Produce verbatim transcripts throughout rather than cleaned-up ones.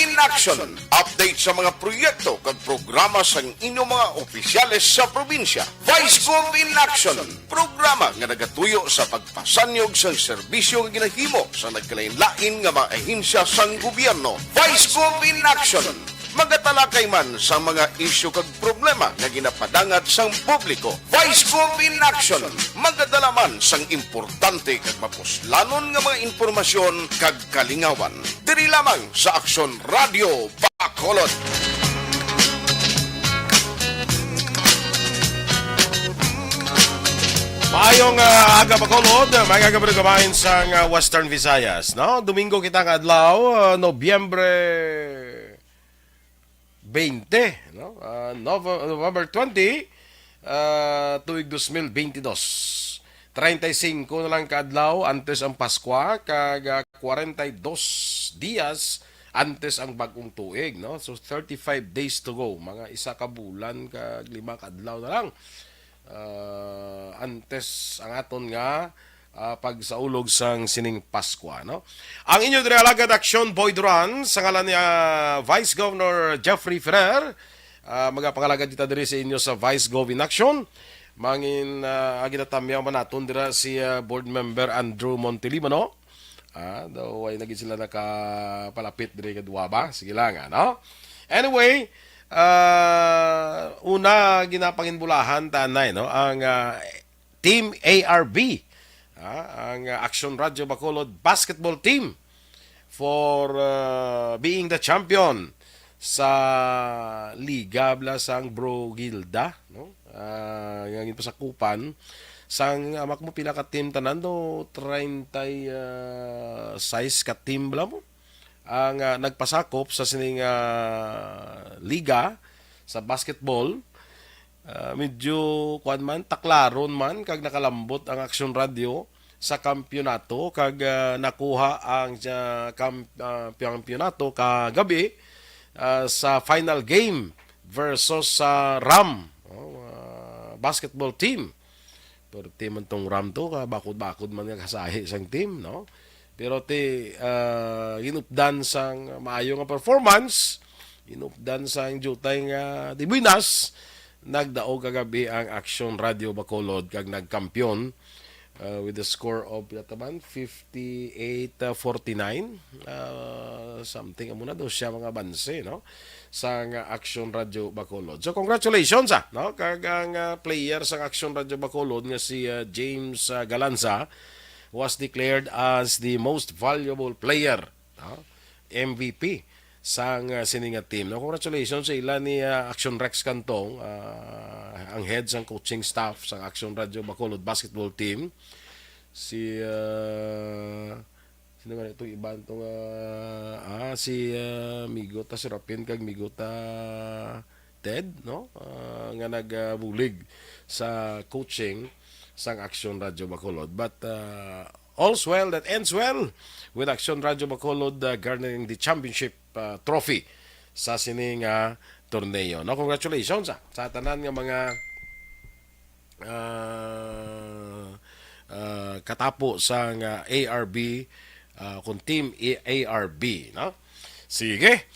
in Action. Update sa mga proyekto kag programa sang inyong mga opisyales sa probinsya. Vice Gov in Action. Programa nga nagatuyo sa pagpasanyog sang serbisyo nga ginahimo sa nagkalain-lain nga mga ahensya sang gobyerno. Vice Gov in Action. Magatalakay man sa mga isyu kag problema nga ginapadangat sang publiko. Vice Gov in Action. Magadala man sang importante kag mapuslanon nga mga impormasyon kag kalingawan. Diri lamang sa Aksyon Radio Bacolod. Maayong, ah, aga, Bacolod, mga kababayan, kababayan sang, ah, Western Visayas, no? Domingo kita nga adlaw, ah, Nobyembre twenty, no? Ah, Nov-, November twenty, ah, tuig dos mil bentidós. Treinta y cinco na lang ka adlaw antes ang Paskwa, kag, ah, kwarenta y dos dias antes ang bag-ong tuig, no? So, thirty-five days to go. Mga isa ka bulan kag lima ka adlaw na lang, ah, antes ang aton nga, ah, pagsaulog sang sining Paskwa, no? Ang inyo diri alagad Action Boy Duran, sa ngalan ni, ah, Vice Governor Jeffrey Ferrer, ah, magapangalagad kita diri sa inyo sa Vice Gov in Action. Mangin, ah, ginatamyaw man naton dira si, ah, Board Member Andrew Montelibano. Ah, daw ay naging sila nakapalapit diri kadwa ba? Sige lang, ano? Anyway, ah, una ginapanginbulahan tanay, no? Ang, ah, Team A R B, ah, ang, ah, Action Radio Bacolod basketball team for, ah, being the champion sa Liga bala sang Bro Gilda, no? Ah, nga ginpasakupan sang, ah, mak-, mo pila ka team tanan do, treinta y seis ka team bala mo ang, ah, nagpasakop sa sining, ah, liga sa basketball. Ah, medyo, kuwan man, taklaron man kag nakalambot ang Action Radio sa kampiyonato kag, ah, nakuha ang, ah, kam-, ah, kampiyonato kagabi, ah, sa final game versus sa Ram, oh, ah, basketball team. Perti man tong Ram to, kabakod-bakod man nga kasahi sang team, no? Pero ti, ah, ginupdan sang maayo nga performance, ginupdan sang diutay nga dibuinas, nagdaog kagabi ang Action Radio Bacolod kag nagkampiyon, ah, with the score of, pila ta man, fifty-eight forty-nine, ah, something amo na daw siya mga banse, no? Sang Action Radio Bacolod. So, congratulations, ah, no? Kag ang, ah, player sang Action Radio Bacolod nga si, ah, James, ah, Galanza was declared as the most valuable player, no? M V P sang, ah, sini nga team. No, congratulations sa ila ni, ah, Action Rex Cantong, ah, ang head sang coaching staff sang Action Radio Bacolod basketball team. Si, ah, sino nga itong iban tong, ah, ah, si, ah, Migo ta Serapin kag Migo ta Ted, no? Ah, nga nagabulig sa coaching sang Action Radio Bacolod. But, ah, all's well that ends well with Action Radio Bacolod, ah, garnering the championship, ah, trophy sa sini nga torneo. No, congratulations, ah, sa tanan nga mga, ah, ah, katapo sang, ah, A R B, ah, kung team A-, A R B, no? Sige.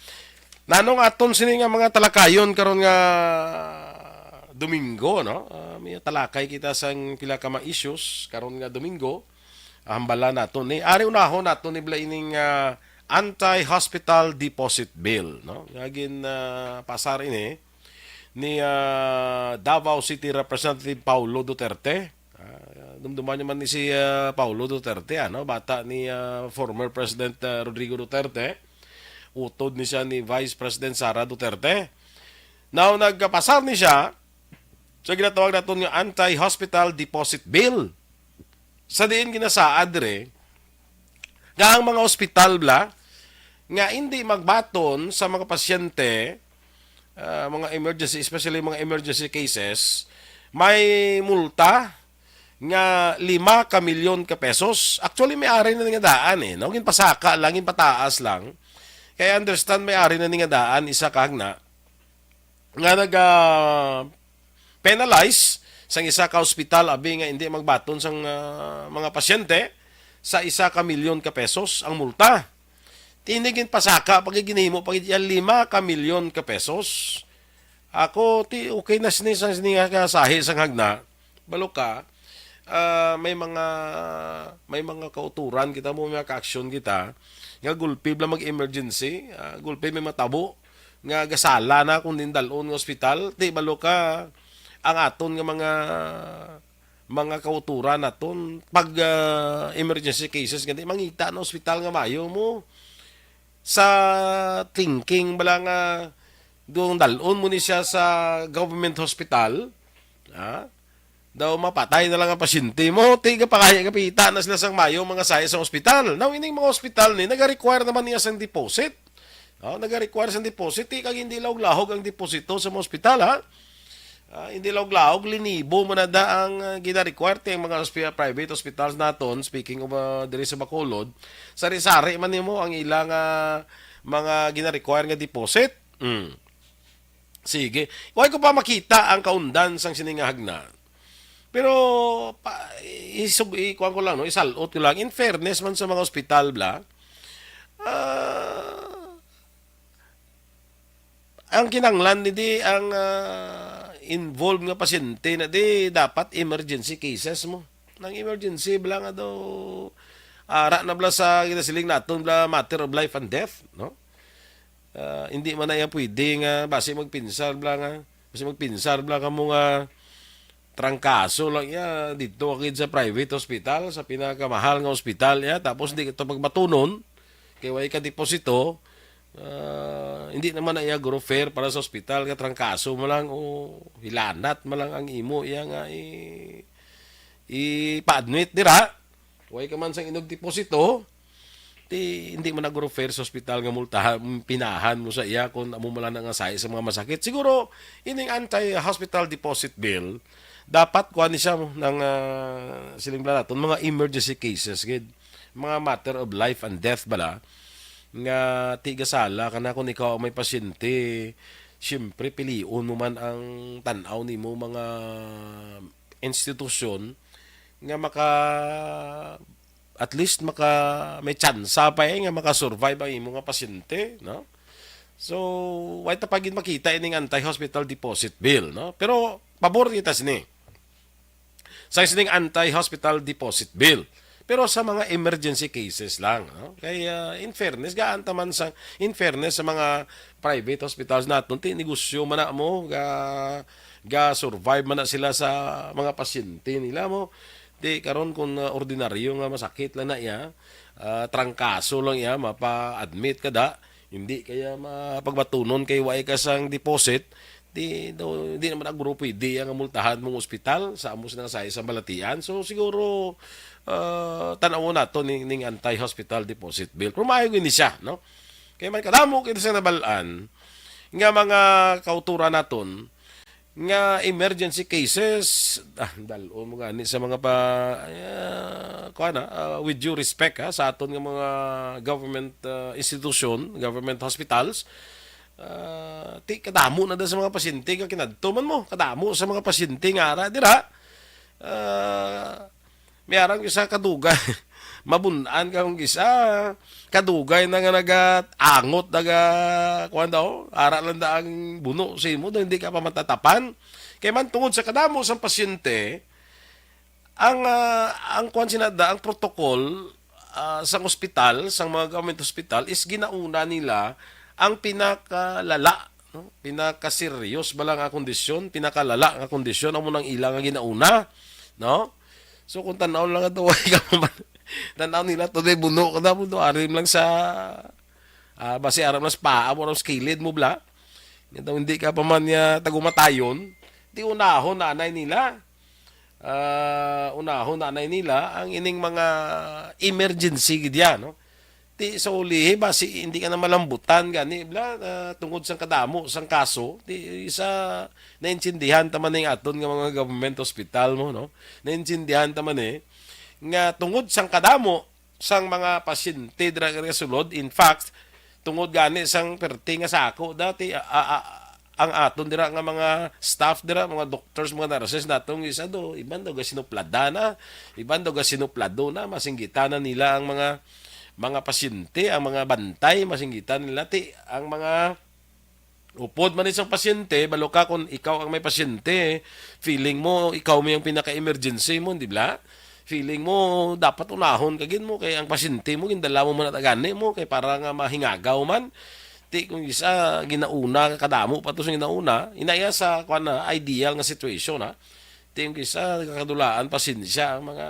Nanong aton sini nga mga talakayon karon nga Domingo, no? Ah, may talakay kita sang pila ka mga issues karon nga Domingo. Ah, hambala nato ni, ari unahon nato ni bala ining, ah, anti-hospital deposit bill, no? Nga gin, ah, pasar ini ni, ah, Davao City Representative Paulo Duterte. Ah, dumduman niyo man ni si, ah, Paulo Duterte, ano? Bata ni, ah, former President, ah, Rodrigo Duterte. Utod ni siya ni Vice President Sara Duterte. Now, nagkapasar ni siya sa ginatawag naton nga anti-hospital deposit bill. Sa diin ginasaad dire nga ang mga ospital bala nga hindi magbaton sa mga pasyente, ah, mga emergency, especially mga emergency cases, may multa nga lima ka milyon ka pesos. Actually, may ari na ni nga daan, eh, no? Ginpasaka lang, ginpataas lang. Kaya understand, may ari na ni nga daan, isa ka hagna nga naga penalize sang isa ka ospital abi nga hindi magbaton sang, ah, mga pasyente sa isa ka milyon ka pesos ang multa. Ini ginpasaka pa gid, ginhimo pa gid iya lima ka milyon ka pesos. Ako, ti, okay na sini sa sini nga kasahi sang hagna. Balo ka, ah, may mga, may mga kauturan kita mo, may mga ka-action kita nga gulpi bala mag-emergency, ah, gulpi may matabo nga gasala na kung din dalon nga ospital. Ti, balo ka, ang aton nga mga, mga kauturan naton pag, ah, emergency cases, nga di mangita na ospital nga mayo mo sa thinking bala nga doon dalon mo ni siya sa government hospital, ha? Daw mapatay na lang ang pasyente mo, ti gapakaya gapita na sila sang mayo mga sahi sa ospital. Now, ining mga ospital ni, naga-require naman niya sang deposit. Oh, naga-require sang deposit, ti kag hindi lahog-lahog ang deposito sa mga ospital, ha? Ah, hindi lahog-lahog, linibo man na da ang, ah, gina-require ti ang mga hospi-, private hospitals naton, speaking of, ah, diri sa Bacolod, sari-sari man nimo ang ilang, ah, mga gina-require nga deposit. Mm. Sige. Wala ko pa makita ang kaundan sang sini nga hagna. Pero pa, isug, ikuan ko lang, no? Isalot ko lang. In fairness man sa mga ospital, bla, ah, ang kinanglan ni di ang, ah, involved nga pasyente na di dapat emergency cases mo. Nang emergency, bla nga daw, ara na bla sa ginasiling naton, bla, matter of life and death, no? Ah, hindi man na iya pwede nga basi magpinsar bla nga, basi magpinsar bla kamo nga trangkaso lang iya dito kid sa private hospital, sa pinakamahal nga ospital iya, tapos hindi ito pagbatunon kay way ka deposito. Ah, hindi naman na iya guro fair para sa ospital nga trangkaso mo lang o hilanat mo lang ang imo iya nga i, ipa-admit dira. Way ka man sang inog deposito, ti hindi man nagro fair sa ospital nga multahan, pinahan mo sa iya kung amo man lang nga sahi sa mga masakit. Siguro, ining anti-hospital deposit bill, dapat kuha ni siya ng, ah, siling bala naton, mga emergency cases, gid. Mga matter of life and death bala, nga ti gasala ka na kung ikaw ang may pasyente, siyempre, pilion mo man ang tan-aw nimo mga institusyon nga maka at least maka, may tsansa pa eh, nga maka-survive ang imo nga pasyente, no? So, way ta pa gid makita ining anti-hospital deposit bill, no? Pero pabor kita sini. Sa sining anti-hospital deposit bill. Pero sa mga emergency cases lang, no? Kay, ah, in fairness, gaan ta man sa, in fairness sa mga private hospitals naton, ti negosyo man na mo, ga, ga-survive man na sila sa mga pasyente nila mo. Di karon kung, ah, ordinaryo nga masakit lang na iya, ah, trangkaso lang iya, mapa-admit ka da, hindi kaya mapagbatunon kay way ka sang deposit, di, do, di naman ang grupo pwede ang multahan mong ospital sa amo sila sa isang balatian. So siguro, ah, tan-awon nato ning, ning anti-hospital deposit bill. Pero maayo gini siya, no? Kay man kadamo kita sa nabalaan nga mga kauturan naton nga emergency cases, ah, dal-o mo gani sa mga pa, ah, kuha na, ah, with due respect, ha, sa aton nga mga government, ah, institution, government hospitals, ah, ti kadamo na da sa mga pasyente nga kinadto man mo, kadamo sa mga pasyente nga ara dira. Ah, may arang isa kadugay. Mabun-an ka kung isa. Kadugay na nga naga-angot, naga, kuwan daw, ara lang da ang buno sa imo, daw hindi ka pa matatapan. Kay man tungod sa kadamo sang pasyente, ang, ah, ang kuwan sina da, ang protocol, ah, sang ospital, sang mga government hospital is ginauna nila ang pinakalala, no? Pinakaseryos ba lang nga kondisyon, pinakalala nga kondisyon, amo nang ila nga ginauna, no? So, kung tan-aw lang ato, way ka pa man, tan-aw nila to, di buno ka na mo to, arim lang sa, ah, basi aram lang sa paa mo, aram sa kilid mo, bla. Nga daw hindi ka pa man niya tagumatayon, di unahon na anay nila. Ah, unahon na anay nila ang ining mga emergency gid yan, no? Ti sa ulihi, basi hindi ka na malambutan gani, bla, ah, tungod sang kadamo sang kaso, ti sa naintindihan ta man ning aton nga mga government hospital mo, no? Naintindihan ta man eh, nga tungod sang kadamo sang mga pasyente dira nga sulod, in fact, tungod gani sang perti nga sako dati, a, a, a, ang aton dira nga mga staff dira, mga doctors, mga nurses natong isa do, iban daw gasinuplada na, iban daw gasinuplado na, masinggitan na nila ang mga mga pasyente, ang mga bantay, masinggitan nila, ti, ang mga upod man isang pasyente, balo ka kung ikaw ang may pasyente, feeling mo, ikaw may ang pinaka-emergency mo, di ba? Feeling mo, dapat unahon ka gid mo, kay ang pasyente mo, gindala mo man at agani mo, kay para nga mahingagaw man. Ti, kung isa, ginauna, kadamo pa to sa ginauna, inaya sa, kwan na, ideal nga situation, ha? Ti, kung isa, kakadulaan, pasensya, ang mga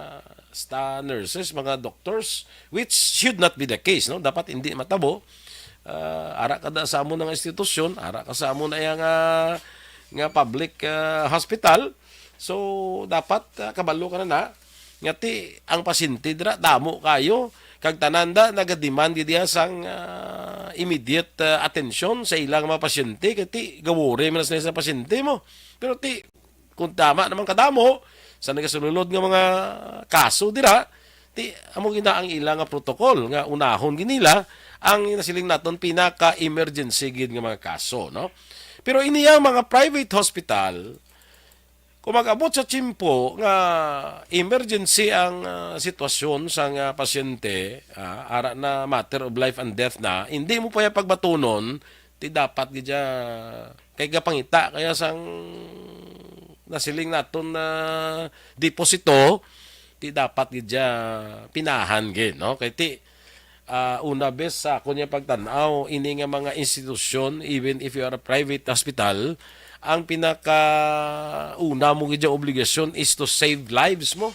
sta nurses, mga doctors, which should not be the case, no? Dapat hindi matabo. Ah, ara ka da sa amo nga institusyon, ara ka sa amo na iya nga, nga public, ah, hospital. So, dapat, ah, kabalo ka na na nga ti ang pasyente dira damo kayo, kag tanan da nagademand gid iya sang, ah, immediate, ah, atensyon sa ilang mga pasyente, kay ti gawori man na sila sa pasyente mo. Pero ti, kung tama naman kadamo sa nagasulod nga mga kaso dira, ti amo gina ang ila nga protocol nga unahon gid nila ang nasiling naton pinaka-emergency gid nga mga kaso, no? Pero ini ang mga private hospital, kung mag-abot sa tiyempo nga emergency ang, ah, sitwasyon sa nga pasyente, ah, ara na matter of life and death na, hindi mo pa iya pagbatunon, ti dapat gid siya kay gapangita kaya sang nasiling naton na deposito, ti dapat gid siya pinahan gid, no? Kay ti, ah, una bes sa ako niya pagtan-aw, ini nga mga institusyon, even if you are a private hospital, ang pinaka una mo gid nga obligasyon is to save lives mo.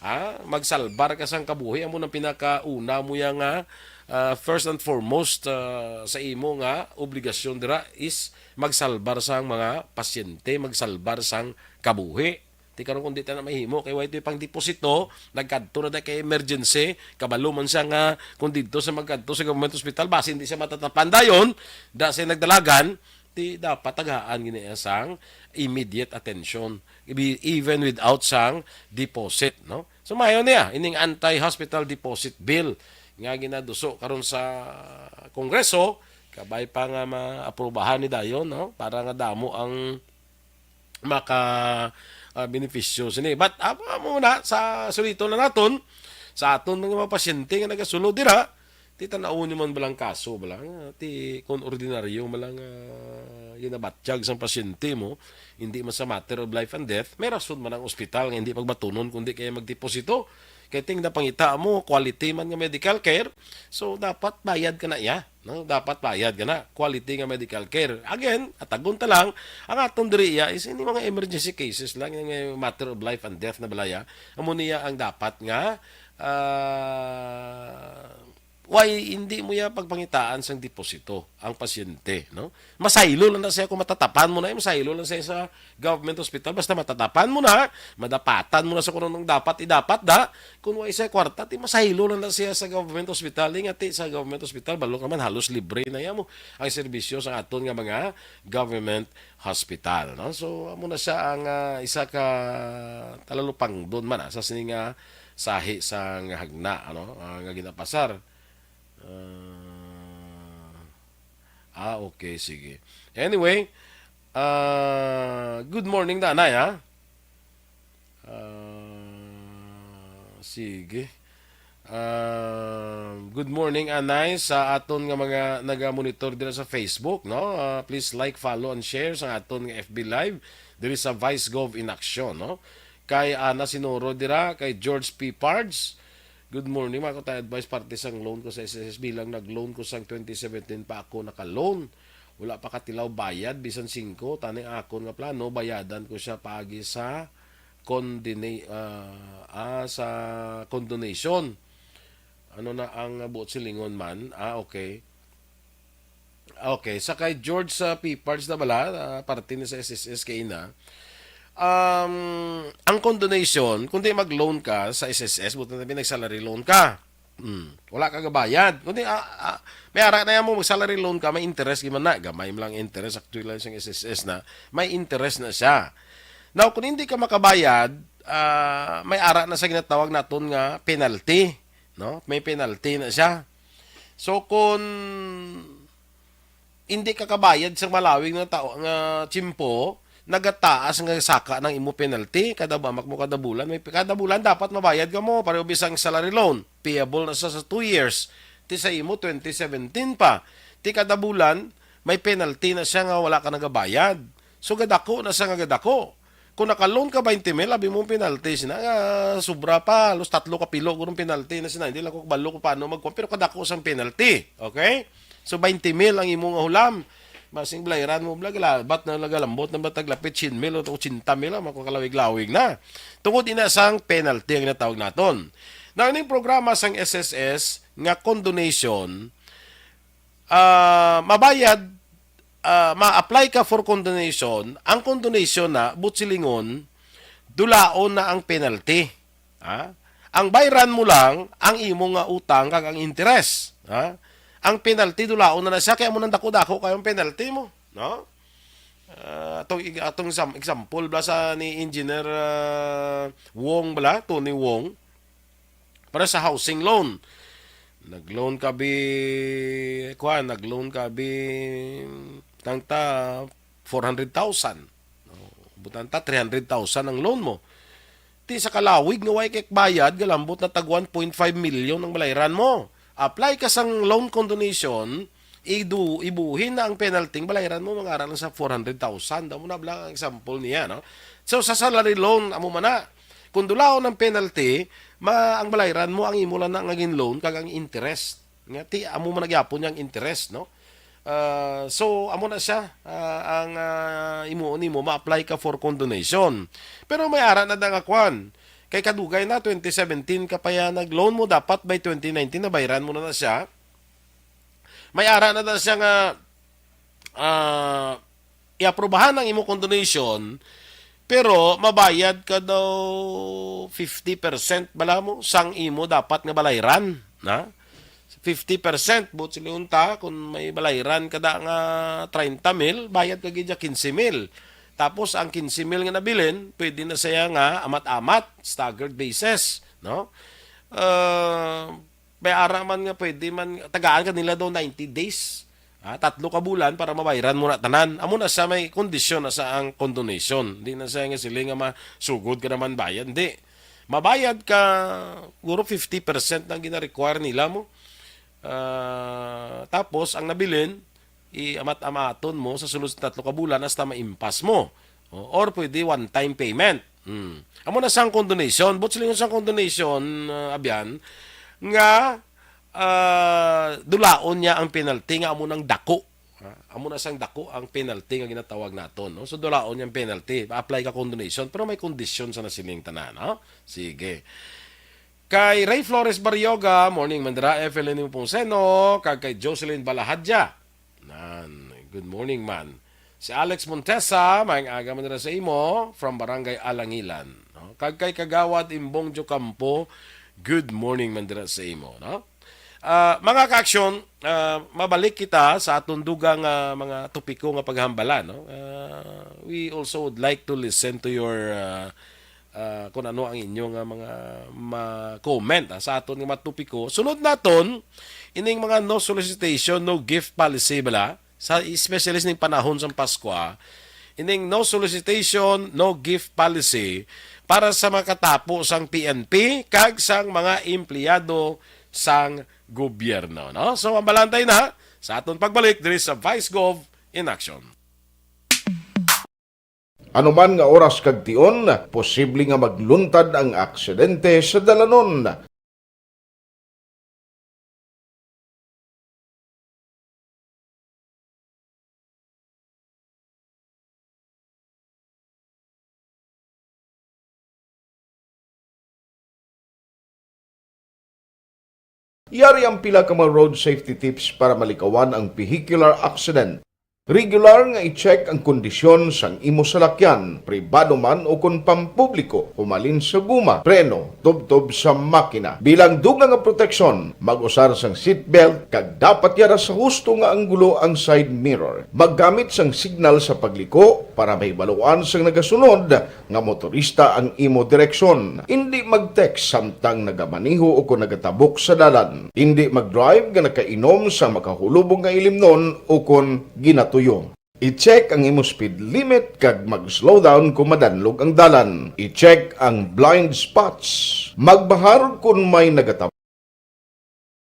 Ha? Magsalbar ka sang kabuhi, amo nang pinakauna mo ya nga, ah, first and foremost, ah, sa imo nga obligasyon dira is magsalbar sang mga pasyente, magsalbar sang kabuhi. Ti karon kung di ta na mahimo kay way to'y pang deposito, nagkadto na da kay emergency, kabalo man siya nga kung didto sa magkadto sa government hospital, basi hindi siya matatapan dayon, da siya nagdalagan, ti dapat tagaan gini sang immediate attention, ibi-, even without sang deposit, no? So, maayo niya, ining anti-hospital deposit bill nga ginaduso karon sa Kongreso, kabay pa nga maaprubahan ni dayon, no? Para nga damo ang maka, ah, benepisyo sini. But, ah, muna, sa sulito na naton, sa aton mga, mga pasyente nga nagasulod dira, ti tan-awon nyo man balang kaso, bala nga, ti, kung ordinaryo, bala nga, ginabatyag sang pasyente mo, hindi man sa matter of life and death, may rason man ang ospital nga hindi pagbatunon, kundi kaya magdeposito. Kay ting napangita mo, quality man nga medical care, so dapat bayad ka na iya, no? Dapat bayad ka na, quality nga medical care. Again, atagon ta lang, ang aton diri iya is ini mga emergency cases lang, yung may matter of life and death na balaya. Amo niya ang dapat nga, ah, why hindi mo ya pagpangitaan sang deposito ang pasyente, no? Masaylo lang na siya kung matatapan mo na, eh, masaylo lang siya sa government hospital. Basta matatapan mo na, madapatan mo na sa kung anong dapat idapat da. Kung wa siya kwarta, ti masaylo lang na siya sa government hospital. Di nga ti sa government hospital, balo ka man, halos libre na ya mo ang serbisyo sa aton nga mga government hospital, no? So, amo na siya ang, ah, isa ka talalupangdon man, ah, sa sini nga sahi sa nga hagna, ano, ah, nga ginapasar. Ah, ah, okay, sige. Anyway, ah, good morning, Danay, ha? Ah, sige. Ah, good morning, Anay, sa aton nga mga naga-monitor dira sa Facebook, no? Ah, please like, follow, and share sa aton nga F B Live diri sa Vice Gov in Action, no? Kay Ana Sinoro dira, kay George P Pards, "Good morning, mako tayo advice parte sang loan ko sa S S S. Bilang nag-loan ko sang twenty seventeen pa ako naka-loan. Wala pa katilaw bayad, bisan singko. Tani akon nga plano, bayadan ko siya paagi sa condona-, ah, ah, sa condonation." Ano na ang buot silingon man? Ah, okay. Okay, sa kay George sa Pipards na bala, ah, parte ni sa S S S kay ina. Um, ang condonation, kung di mag-loan ka sa S S S, buti na nag-salary loan ka. Hmm, wala ka gabayad. Kundi, ah, ah, may ara na yan mo, mag-salary loan ka, may interest, gid man na. Gamay mo lang interest, actually lang siyang S S S na. May interest na siya. Now, kung hindi ka makabayad, ah, may ara na sa ginatawag naton nga penalty, no? May penalty na siya. So, kung hindi ka kabayad sa malawig nga tao nga tiyempo, nagataas nga saka ng imo penalty kada bamak mo kada bulan. May kada bulan dapat mabayad ka mo, pareho bisang salary loan, payable na sa, sa two years. Ti sa imo, twenty seventeen pa. Ti kada bulan, may penalty na siya nga wala ka nagabayad. So, gadako na siya nga gadako. Kung naka-loan ka twenty mil, abi mo penalty sina nga sobra pa, halos tatlo ka pilo gurong penalty na sina. Hindi lang ko kabalo kung paano magkuha, pero kadako sang penalty. Okay? So, twenty mil ang imo nga hulam. Basing balayran mo, bla, galabat na, galambot na ba, taglapit siyam mil o ochenta mil, ah, makukalawig-lawig na. Tungod ina sang penalty ang ginatawag naton. Na ining programa sang S S S nga condonation, ah, mabayad, ah, ma-apply ka for condonation, ang condonation na, buot silingon, dulaon na ang penalty. Ha? Ang bayran mo lang ang imo nga utang kag ang interes. Ha? Ang penalty, dulaon na na siya, kaya mo nang dako-dako kayo ang penalty mo. No? Ah, atong, ig- atong exam- example bala sa ni Engineer, ah, Wong bala, Tony Wong, para sa housing loan. Nag-loan ka bi, kuan, nag-loan ka bi, tangta four hundred thousand. No? Butang ta, three hundred thousand ang loan mo. Ti sa kalawig nga way kay bayad, galambot na tag one point five million ang balayran mo. Apply ka sang loan condonation, idu, ibuhin na ang penalty, balayran mo, mangara lang sa four hundred thousand. Amo na lang ang example niya, no? So, sa salary loan, amo man na. Kung dulaon ang penalty, ma, ang balayran mo, ang imo lang na nga gin-loan, kag ang interest. Nga, ti, amo man nagyapon niya ang interest, no? Ah, so, amo na siya, ah, ang, ah, imo, nimo, ma-apply ka for condonation. Pero may ara na da nga kwan. Kay kadugay na, twenty seventeen ka pa yan nag-loan mo, dapat by twenty nineteen, nabayran mo na na siya. May ara na da siya nga, ah, i-aprobahan ang imo condonation, pero mabayad ka daw fifty percent bala mo sang imo dapat nga balayran, na? Fifty percent, buot sila unta, kung may balayran ka da nga treinta mil, bayad ka gid quince mil. Tapos ang quince mil nga nabilin, pwede na siya nga amat-amat, staggered basis, no? Ah, may ara man nga pwede man, tagaan ka nila daw ninety days. Ah, tatlo ka bulan para mabayran mo na tanan. Amo na siya, may kondisyon na sa ang condonation. Di na siya nga sila nga masugod ka naman bayad. Hindi. Mabayad ka, guro fifty percent ang gina-require nila mo. Ah, tapos, ang nabilin, i-amat-amaton mo sa sulod sa tatlo ka bulan hasta maimpas mo. O, or pwede one-time payment. Hmm. Amo na sang condonation. Buot silingon sang condonation, ah, abyan, nga, ah, dulaon niya ang penalty nga amo nang dako. Ha? Amo na sang dako ang penalty nga ginatawag naton, no? So, dulaon niya ang penalty. Apply ka condonation, pero may condition sa nasiling tanan, no? Sige. Kay Ray Flores Barrioga, morning, Mandira, Evelyn Nepomuceno, kag kay Jocelyn Balahadja. Nan, good morning, man. Si Alex Montesa, maayong aga man dira sa imo, from Barangay Alangilan. No? Kag kay Kagawad Imbong Jocampo, good morning man dira sa imo, no? Ah, mga ka-aksyon, ah, mabalik kita sa aton dugang, ah, mga topiko nga paghambala, no? Ah, we also would like to listen to your, ah, ah, kung ano ang inyo nga mga ma-comment, ah, sa aton nga mga topiko. Sunod naton, ining mga no solicitation, no gift policy bala, sa, especially sa ning panahon sa Pasko, ah, ining no solicitation, no gift policy para sa mga katapo sang P N P kag sang mga empleyado sang gobyerno, no? So, ang balantay na sa aton pagbalik diri sa Vice Gov in Action. Ano man nga oras kag tion, posible nga magluntad ang aksidente sa dalanon. Yari ang pila ka mga road safety tips para malikawan ang vehicular accident. Regular nga i-check ang kondisyon sang imo salakyan, pribado man o kon pampubliko, humalin sa guma, preno, tubtob sa makina. Bilang dugang nga proteksyon, mag-usar sang seatbelt kag dapat yara sa husto nga anggulo ang side mirror. Maggamit sang signal sa pagliko para mahibaluan sang nagasunod nga motorista ang imo direksyon. Indi mag-text samtang nagamaneho o kon nagatabok sa dalan. Indi mag-drive nga nakainom sa makahulubong nga ilimnon o kon ginatuyo. I-check ang imo speed limit kag mag-slow down kon madanlog ang dalan. I-check ang blind spots. Magbahar kon may nagatabok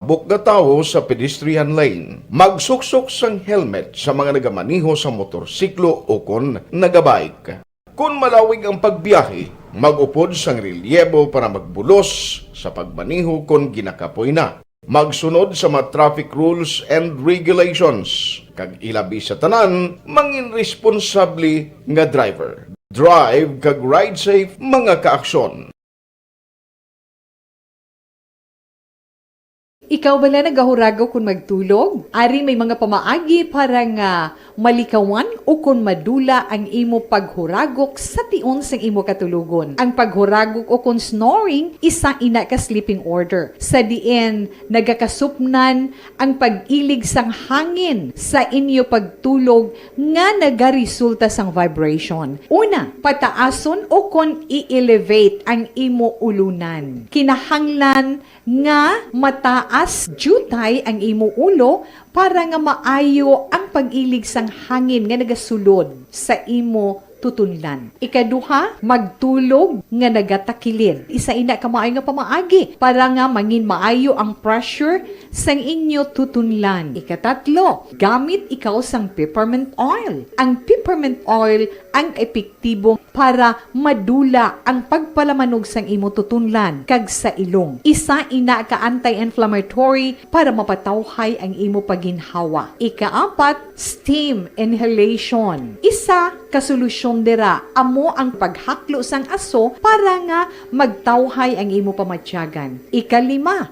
Bukgatawo sa pedestrian lane. Magsuksok sang helmet sa mga nagamaneho sa motorsiklo o kon nagabike. Kon malawig ang pagbiyahe, mag-upod sang relyebo para magbulos sa pagmaneho kon ginakapoy na. Magsunod sa mga traffic rules and regulations, kag ilabi sa tanan, mangin responsable nga driver. Drive kag ride safe, mga kaaksyon. Ikaw bala nagahuragok kon magtulog? Ari may mga pamaagi para nga malikawan o kon madula ang imo paghuragok sa tion sang imo katulogon. Ang paghuragok o kon snoring, isa ina ka sleeping order, sa diin nagakasupnan ang pag-ilig sang hangin sa inyo pagtulog nga nagaresulta sang vibration. Una, pataason o kon i-elevate ang imo ulunan. Kinahanglan nga mataas diutay ang imo ulo para nga maayo ang pag-ilig sang hangin nga nagasulod sa imo tutunlan. Ikaduha, magtulog nga nagatakilid. Isa ina ka maayo nga pamaagi para nga mangin maayo ang pressure sang inyo tutunlan. Ikatatlo, gamit ikaw sang peppermint oil. Ang peppermint oil ang epektibo para madula ang pagpalamanog sang imo tutunlan kag sa ilong. Isa ina ka anti-inflammatory para mapatawhay ang imo pagginhawa. Ikaapat, steam inhalation. Isa ka solusyon dira amo ang paghaklo sang aso para nga magtawhay ang imo pamatyagan. Ikalima,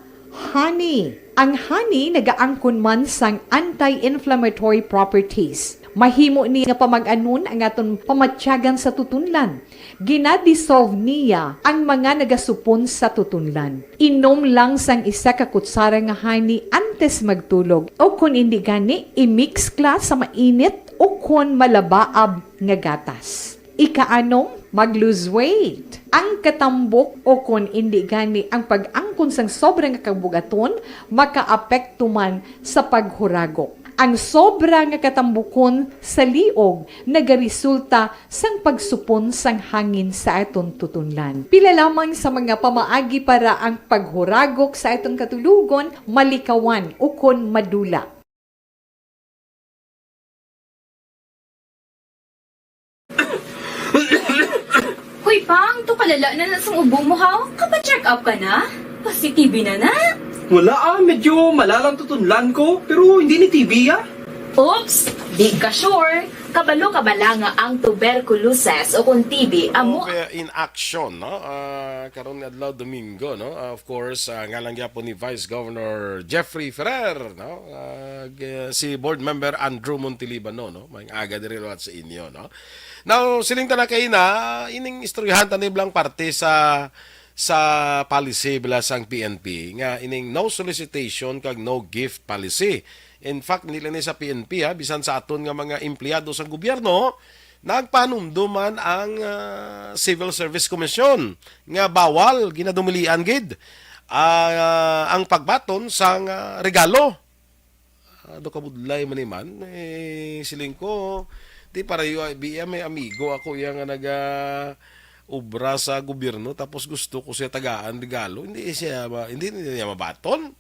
honey. Ang honey nagaangkon man sang anti-inflammatory properties. Mahimo ni nga pamag-anon ang aton pamatyagan sa tutunlan. Gina-dissolve niya ang mga nagasupon sa tutunlan. Inom lang sang isa ka kutsara nga honey antes magtulog, o kon indi gani, i-mix kla sa mainit o kon malabaab nga gatas. Ikaanom, mag-lose weight. Ang katambok o kon indi gani ang pag-angkon sang sobra nga kabugaton makaapekto man sa paghuragok. Ang sobra nga katambukon sa liog nagaresulta sang pagsupon sang hangin sa aton tutunlan. Pila lamang sa mga pamaagi para ang paghuragok sa aton katulogon malikawan ukon madula. Hoy, Pang, tukalala na na sang ubo mo, ha? Kapa-check up ka na? Kasi T B na na. Wala ah, medyo malalang tutunlan ko, pero hindi ni T B ah. Oops, di ka sure. Kabalo ka bala nga ang tuberculosis o kung T B amo Kaya in action, no? Ah, karon nga adlaw, Domingo, no? Ah, of course, ah, ngalan gyapon ni Vice Governor Jeffrey Ferrer, no? Ah, g- si Board Member Andrew Montelibano, no? May aga diri liwat sa inyo, no? Now, siling ta na kay na, ining istoryahan ta ni blang parte sa sa policy bala sang P N P nga ining no solicitation kag no gift policy. In fact, hindi lang ni sa P N P, ha, bisan sa aton nga mga empleyado sa gobyerno, nagpanumdum man ang ah, Civil Service Commission nga bawal, ginadumilian gid ah, ang pagbaton sang ah, regalo. Ah, do kabudlay man ni man, eh, siling ko, di para yu-, biya may amigo ako iya nga naga obra sa gobyerno, tapos gusto ko siya tagaan regalo, hindi siya ma-, hindi niya mabaton.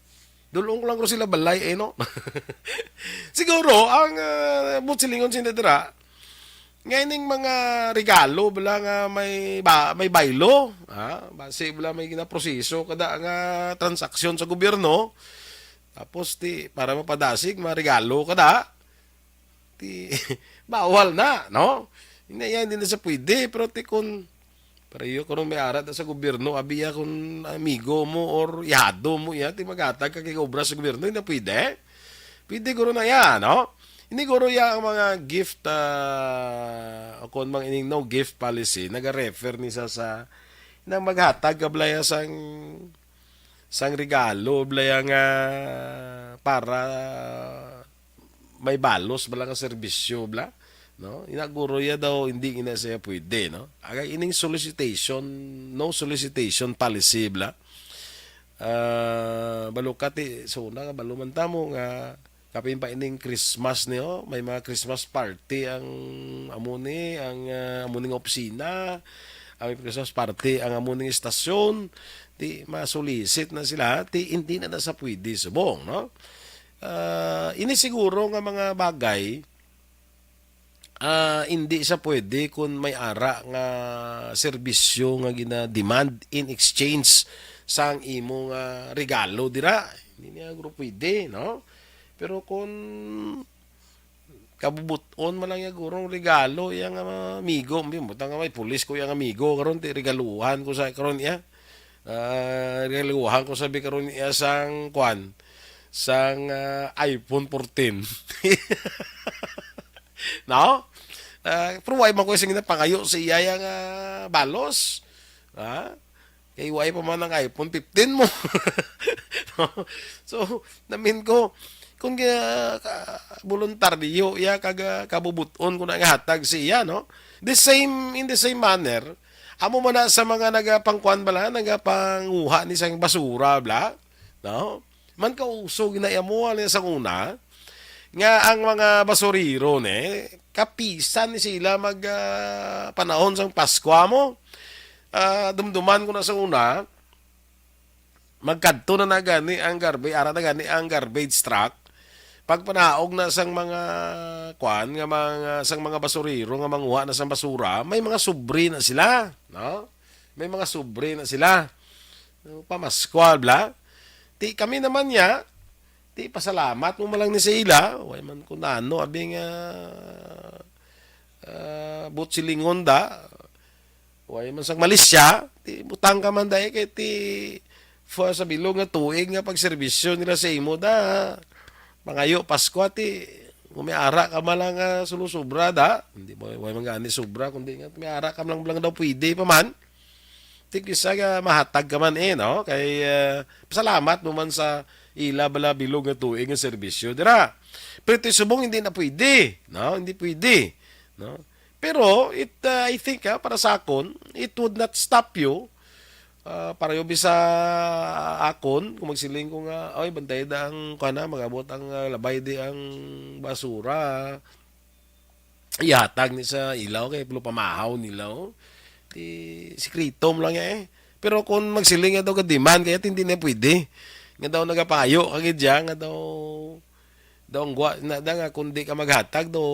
Dulong ko lang ko sila balay, eh, no? Siguro, ang uh, silingon sin dira, nga ining mga regalo bala nga may ba, may baylo, ha? Basi bala may ginaproseso kada nga transaksyon sa gobyerno. Tapos ti para mapadasig, mga regalo kada. Ti bawal na, no? Hindi yan, hindi na sa pwede, pero ti kun pareho ko may ara ta sa gobyerno, abi ya kun amigo mo or ihado mo ya, ti maghatag ka kay obra sa gobyerno, hindi na pwede. Pwede guro na yan, no? Hindi guro ya ang mga gift, ah, o kung mga ining no gift policy, nag-refer ni sa, sa nang maghatag ka blaya sang sang regalo blaya nga para may balos bala nga serbisyo bla, no? Inaguro ya daw hindi ina siya pwede, no? Aga ining solicitation, no solicitation policy bla. Ah, balo ka ti, so na balo man tamo nga kapin pa ining Christmas niyo, may mga Christmas party ang amo ni, ang ah, amo ni nga opisina. ang Christmas party, ang amo ning istasyon, ti masulisit na sila, ti hindi na na sa pwede subong, no? Ah, ini siguro nga mga bagay, ah, hindi sa pwede kung may ara nga serbisyo nga gina-demand in exchange sang imo nga regalo dira. Hindi niya guro pwede, no? Pero kung kabubut-on man lang ya gurong regalo iya nga mga amigo, butang nga may pulis ko iya nga amigo karon, ti regaluhan ko sa karon iya. Ah, regaluhan ko sabi karon iya sang kwan, sang, ah, iPhone fourteen. No? Ah, pero wala man ko sing napangayo sa iya nga balos. Ha? Kay wala pa man ang iPhone fifteen mo. No? So, namin ko, kung ga-, ka-, voluntaryo iya, kag, ah, kabubut-on ko na nga hatag sa iya, no? The same, in the same manner, amo man na sa mga nagapangkuan bala, nagapanguha ni sang basura bala, no? Man kauso gina amo, ano, sa una, nga ang mga basurero, ne, kapisan ni sila mag, ah, panahon sang Pasko mo. Ah, dumduman ko na sa una, magkadto na na gani ang garbage, ara na gani ang garbage truck. Pagpanaog na sang mga, kuan, nga mga, sang mga basurero nga manguha na sang basura, may mga sobre na sila, no? May mga sobre na sila. Pamaskwal, bla? Ti kami naman niya, ti pasalamat mo man lang ni sa ila, way man ko nano, abi nga, ah, buot silingon da, way man sang malisya, ti butang ka man dai kay ti fa-, sa bilog nga tuig nga pagserbisyo nila sa imo da, mangayo Pasko, ti kung may ara ka man lang nga sulusubra da, hindi mo, way man gani sobra, kundi nga may ara ka man lang, lang daw pwede pa man. Ti kisa nga mahatag ka man eh, no? Kay, ah, pasalamat mo man sa ila bala bilog nga tuig nga serbisyo dira. Pero ti subong hindi na pwede, no? Hindi pwede, no? Pero it, ah, I think, ah, para sa akon, it would not stop you, ah, para yo bisa akon, kung magsiling ko nga, "Oy, bantay da ang, kuan na, mag-abot ang, ah, labay di ang basura." Ihatag ni sa ila, kay pulo pamahaw nila, oh. Ti sikreto mo lang eh. Pero kung magsiling nga daw ka-demand, kaya hindi na pwede. Nga daw nagapangayo ka gid siya, nga daw, daw ang gwa-, na, da nga kung di ka maghatag, daw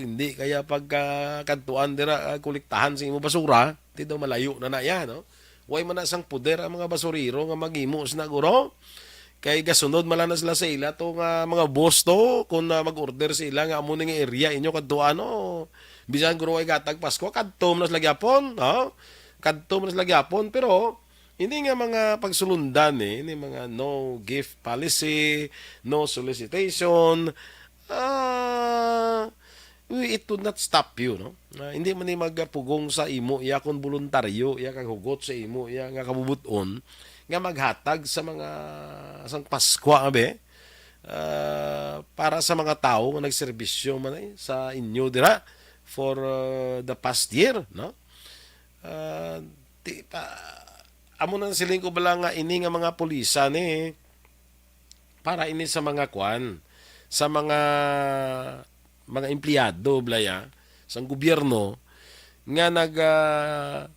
hindi kaya pagkakadtuan dira, ah, kolektahan sa imo basura, ti daw malayo na na iya, no? Way man na sang poder ang mga basurero nga maghimo sina guro. Kay gasunod man lang na sila sa ila to nga mga boss to, kung, ah, mag-order sa ila nga amo ni nga area inyo kadtuan, no? Bisan guro way gatag Pasko, kadto man na sila gyapon, ha? Kadto man na sila gyapon, pero hindi nga mga pagsulundan eh, ini mga no gift policy, no solicitation, ah, it would not stop you, no? Ah, hindi man ni magapugong sa imo iya kung voluntaryo iya kag hugot sa imo iya nga kabubut-on nga maghatag sa mga, sang Paskwa, abi, ah, para sa mga tawo nga nagserbisyo man, eh, sa inyo dira for, ah, the past year, no? Ah, di pa, amo nang siling ko bala nga ini nga mga pulisan, eh, para ini sa mga kwan, sa mga, mga empleyado, blaya, sang gobyerno, nga naga-,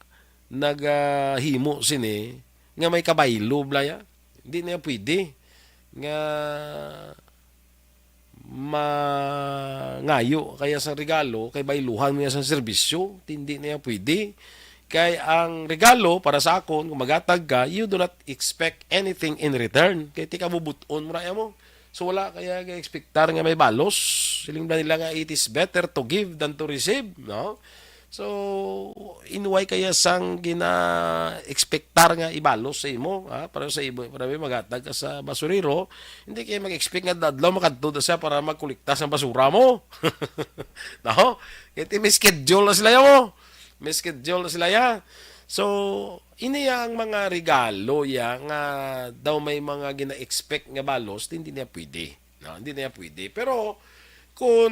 nagahimo sini, nga may kabaylo, blaya. Hindi na pwede nga mangayo kaya sa regalo, kay bayluhan mo niya sa serbisyo, hindi na yan pwede. Kay ang regalo, para sa akon, kung magatag ka, you do not expect anything in return. Kay ti kabubut-on mo na mo. So, wala kaya ga-expectar nga may balos. Siling ba nila nga, "It is better to give than to receive," no? So, in way kaya sang gina-expectar nga ibalos sa imo, ha? Para sa ibo, para may magatag ka sa basurero, hindi kaya mag-expect nga adlaw makadto na siya para magkolekta sa basura mo. No? Kaya ti may schedule na sila ya mo. May schedule na sila ya. So, ini ya ang mga regalo ya nga daw may mga gina-expect nga balos, hindi niya pwede. No, hindi niya pwede. Pero kung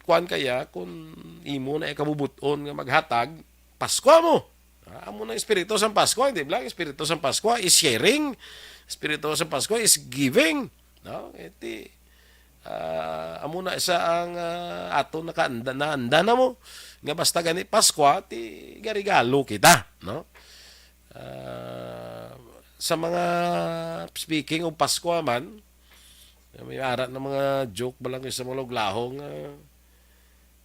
kuan kaya, kung imo na ikabubut-on nga maghatag, Pasko mo. Ah, amo na espiritu sang Pasko, hindi ba? Espiritu sang Pasko is sharing. Espiritu sang Pasko is giving. No? Iti, ah, amo na isa ang, ah, ato nakaanda, naanda na mo. nga basta gani Paskwa, ti garegalo kita, no? Ah, sa mga, speaking of Paskwa man, may ara na mga joke ba lang sa mga luglaho nga,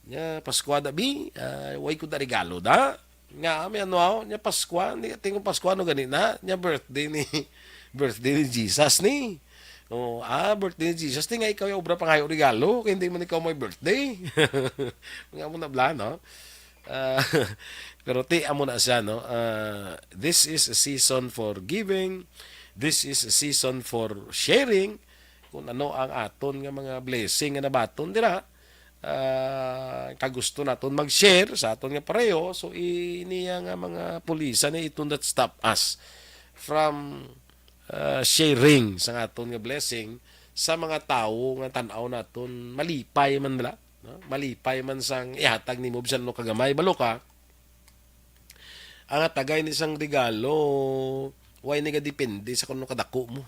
nga Paskwa da bi, ah, way ko da regalo da. Nga, may ano ako, nya Paskwa, hindi ka tingog Paskwa, ano gani na? Nya birthday ni, birthday ni Jesus ni. Oh, ah, birthday ni Jesus ni, nga ikaw yung obra pangayo regalo, kaya hindi man ikaw may birthday. Nga mo na bla, no? Ah, pero ti, amo na siya, no? Ah, this is a season for giving. This is a season for sharing. Kung ano ang aton nga mga blessing nga nabaton dira, ah, kagusto naton mag-share sa aton nga pareho. So, i-, niya nga mga pulisan ni, it will not stop us from, ah, sharing sa aton nga blessing sa mga tawo nga tan-aw naton malipay man bala, no? Malipay man sang ihatag nimo bisan ano kagamay, balo ka, ang hatagay ni sang regalo, way nagadepende sa kung ano kadako mo,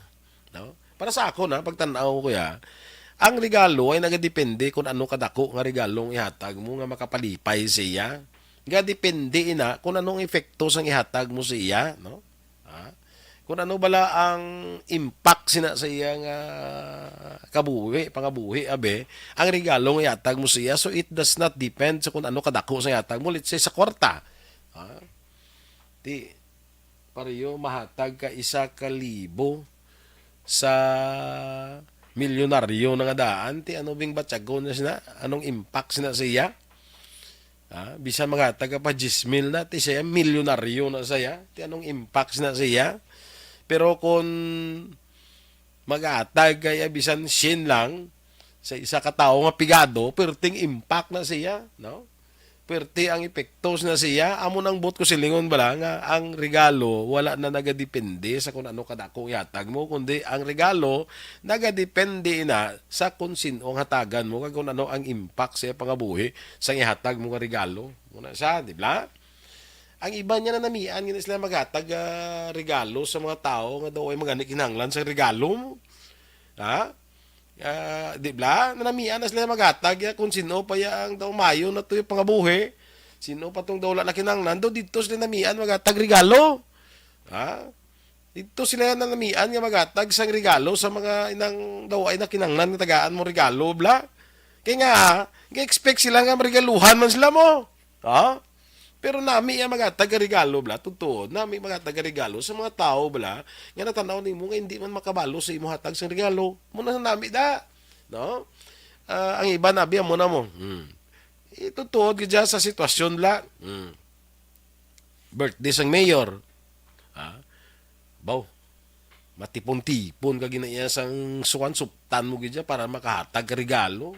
no? Para sa ako na pagtan-aw ko ya, ang regalo ay nagadepende kung ano kadako nga regalo ang ihatag mo nga makapalipay sa iya. Gadepende ina kung anong epekto sang ihatag mo sa iya, no? Ha? Kung ano bala ang impact sina sa iya nga kabuhi, pangabuhi, abi, ang regalo nga ihatag mo sa iya, so it does not depend sa kung ano kadako sa ihatag mo. Let's say, sa kwarta. Ha? Ti, pareho mahatag ka isa ka libo sa milyonaryo na nga daan, ti ano bing batyagon na sina? Anong impact sina sa iya? Ah, bisan maghatag ka pa diyes mil na, ti siya milyonaryo na saya. Ti anong impact sina sa iya? Pero kung maghatag kaya bisan syen lang sa isa ka tawo nga pigado, perting impact na siya, no? Perte ang epektos na siya. Amo nang buot ko silingon bala nga ang regalo wala na nagadepende sa kung ano kadako ang ihatag mo, kundi ang regalo nagadepende na sa kung sin-o ang hatagan mo kag kung ano ang impact sa pangabuhi sa ihatag mo nga regalo. Muna siya, di ba? Ang iba niya na namian, gani sila maghatag, ah, regalo sa mga tawo nga daw ay magani kinahanglan sa regalo mo. Ha? Ah, di ba? Nanamian na sila maghatag ya kung sino pa ya ang daw mayo na to yung pangabuhi. Sino pa tong daw wala na kinahanglan? Daw dito sila namian maghatag regalo. Ha? Dito sila nanamian nga maghatag sang regalo sa mga inang daw ay na kinahanglan nga tagaan mo regalo, bla. Kaya nga, ga-expect sila nga marigaluhan man sila mo. Ha? Pero nami ang maghatag ka regalo, bla. Totoo, nami maghatag ka regalo sa mga tao, bla, nga natanaw nimo nga hindi man makabalo sa imo hatag sang regalo. Muna sa nami da. No? Ah, ang iba nabi, amo na mo. Hmm. Itutuod gid dyan sa sitwasyon, bla. Hmm. Birthday sang mayor. Ha? Baw, matipon-tipon ka gina iya sang suwan, suptan mo gid siya para makahatag ka regalo.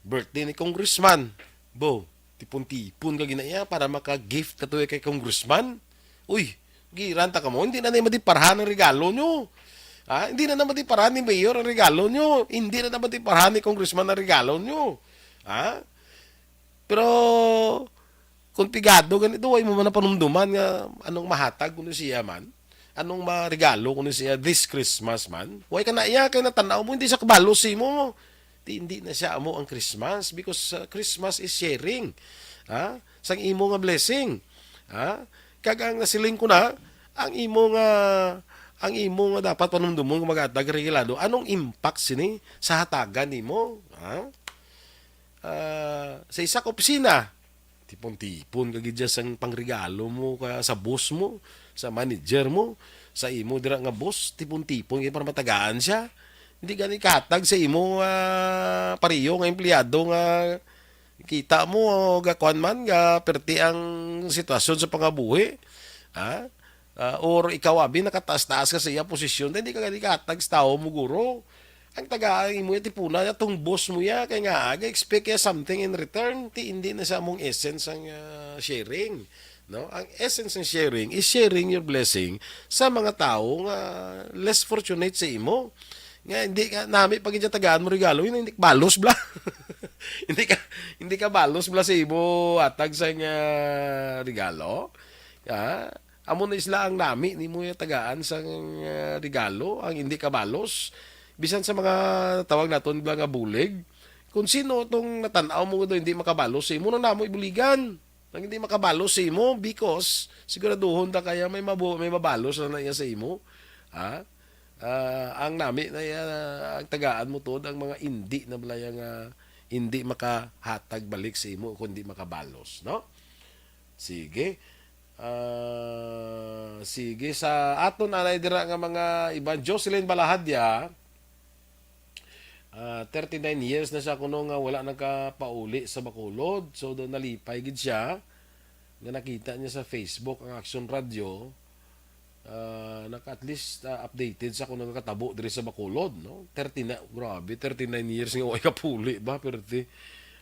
Birthday ni congressman. Bo, tipon-tipon ka gina iya para maka-gift ka tuyo kay congressman. Uy, giran ta ka mo, hindi na na madiparhan ang regalo nyo. Ha? Hindi na na madiparhan ni mayor ang regalo nyo. Hindi na na madiparhan ni congressman ang regalo nyo. Ha? Pero kung pigado ganito, way mo man napanumduman nga anong mahatag kuno siya man, anong maregalo kuno siya this Christmas man. Way ka na iya kay natanaw mo, hindi siya kabalo sa imo. Di, hindi na siya amo ang Christmas because, uh, Christmas is sharing, ha? Sang imo nga blessing, ha? Kag ang nasiling ko na, ang imo nga, ang imo nga dapat panumdumon nga maghatag regalo, anong impact sini sa hatagan nimo, ha? Ah, sa isa ka opisina, tipon-tipon ka gid dyan sang pangregalo mo ka sa boss mo, sa manager mo, sa imo dira nga boss, tipon-tipon kay para matagaan siya. Hindi gani kahatag sa imo, ah, pareho nga empleyado nga kita mo, gakuan man, ga perti ang sitwasyon sa pangabuhi. Ha? Ah, or ikaw, abi, nakataas-taas ka sa iya posisyon, hindi ka gani kahatag sa tawo mo, guro. Ang tagaan mo ya, tipuna ya, tong boss mo ya, kay nga, aga-expect ya something in return, ti hindi na siya among essence ang, ah, sharing, no? Ang essence ng sharing is sharing your blessing sa mga tawo nga less fortunate sa imo. Nga hindi ka, nami pag tagaan mo regalo, yun, hindi ka balos bla. Hindi ka, hindi ka balos bla sa imo hatag sa nga regalo. Ah, amo na isla ang nami nimo ya tagaan sang, ah, regalo, ang hindi kabalos. Bisan sa mga tawag naton ba nga bulig, kung sino tong natan-aw mo daw hindi makabalos sa imo, nang namo ibuligan. Ang hindi makabalos sa imo, because siguraduhon ta kaya may mabu-, may mabalos na, na iya sa imo. Ha? Ah, ang nami na iya, ang tagaan mo tuod ang mga hindi na balaya nga hindi makahatag balik sa imo kundi makabalos, no? Sige. Ah, sige, sa aton anay dira nga mga iban, Jocelyn Balahadya, ah, thirty-nine years na siya kuno nga wala nagkapauli sa Bacolod. So, do nalipay gid siya nga nakita niya sa Facebook ang Action Radio. Ah, naka, at least, ah, updated sa kung nagkatabo diri sa Bacolod, no? Thirty na, grabe, thirty-nine years nga way kapuli ba, perti.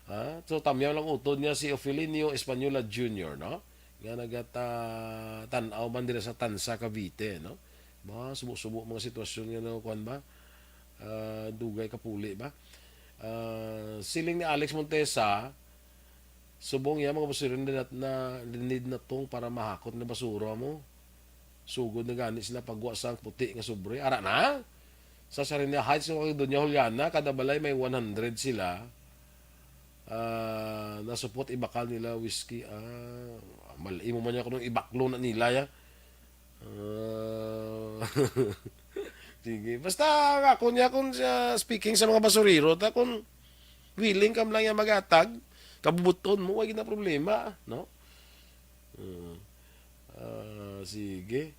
Ah, so, tamyaw lang utod niya si Ofelinio Española Junior, no? Nga nagata-, tan-aw man diri sa Tansa, Cavite, no? Ba, subo-subo mga sitwasyon nga, no, kuwan ba? Ah, dugay kapuli ba? Ah, siling ni Alex Montesa, subong ya mga basura na, na, need na tong para mahakot na basura mo. Sugod na gani sila pagwa sang puti nga sobre. Ara na! Sa Sarina Heights nga kay Doña Juliana, kada balay may one hundred sila. Ah, nasupot ibakal nila whiskey. Ah, mal-, imo man niya kung ibaklo na nila ya. Ah, sige. Basta ang ako niya kung sa speaking sa mga basurero, ta kung willing kam lang ya magatag, kabubuton mo, wag na problema, no? Ah, ah, sige.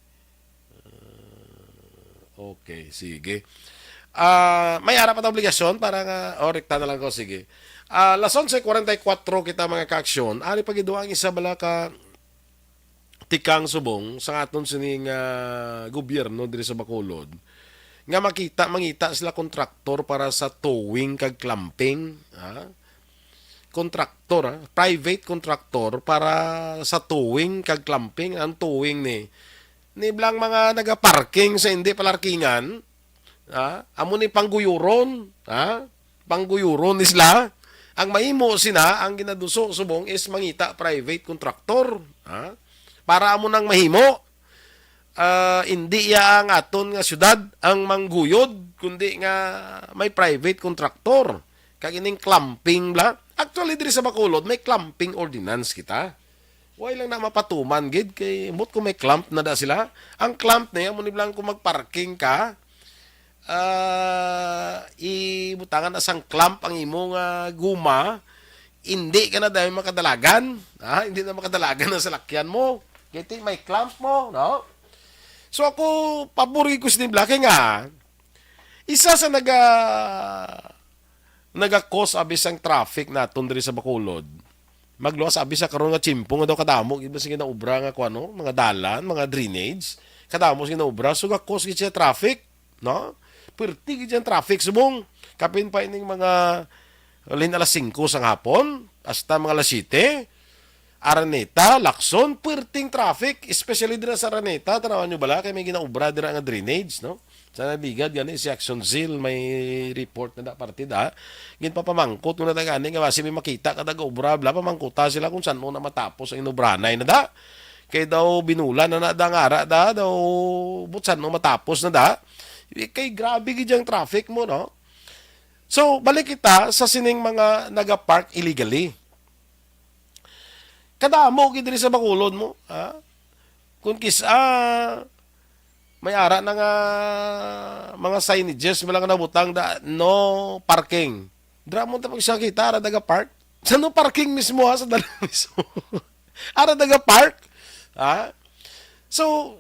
Ah, okay, sige. Ah, may ara pa ta obligasyon para nga, o, rekta na lang ko, sige. Ah, las onse cuarenta y cuatro kita, mga kaaksyon. Ari pa gid ang isa bala ka tikang subong sa aton sining, ah, gobyerno diri sa Bacolod nga makita, mangita sila kontraktor para sa towing kag clamping, ha? Kontraktor, ha? Private kontraktor para sa towing kag clamping. Ang towing ni, ni blang mga nagaparking sa hindi palarkingan, ha? Amo ni pangguyuron, ha? Pangguyuron ni sila. Ang mahimo sina, ang ginaduso subong is mangita private contractor, ha? Para amo nang mahimo. Ah, indi iya ang aton nga syudad ang mangguyod, kundi nga may private contractor. Kag ining clamping bla, actually, diri sa Bacolod, may clamping ordinance kita. Way lang na mapatuman gid kay mut kung may clamp na da sila. Ang clamp na yan, mo ni blang kung magparking ka, ah, ibutangan na sang clamp ang imo nga guma, hindi ka na dahil makadalagan. Ha? Hindi na makadalagan ang salakyan mo. Kaya may clamp mo, no? So ako, pabor gid ko sini bla kay nga, isa sa naga, naga-cause abi sang traffic naton diri sa Bacolod. Magluwas abi sa karon nga tiyempo nga daw kadamo gid man sing ginaobra nga kuan, no, mga dalan, mga drainage. Kadamo sing ginaobra, so ga-cause gid siya traffic, no? Perti gid siya traffic subong. Kapin pa ining mga halin alas singko sang hapon hasta mga alas siyete. Araneta, Lacson, puwerteng traffic, especially dira sa Araneta. Tanawan nyo bala, kay may ginaobra dira nga drainage, no? Sa naligad gani si Action Zeal, may report na da parte da. Ginpapamangkot ko na da gani nga basi may makita ka nag-obra, bla, pamangkuta sila kung saan na matapos ang inobranay na da. Kay daw binulan na na da nga ara da, daw but saan na matapos na da. Eh, kay grabe gid ang traffic mo, no? So, balik kita sa sining mga nagapark illegally. Kadamo gid diri sa Bacolod mo, ha? Kung kis-a, may ara na nga mga signages mo lang nabutang da, "No parking." Dira mo tapos siya kita, ara daga park. Sa no parking mismo, ha? Sa dala mismo. Ara daga park. Ha? So,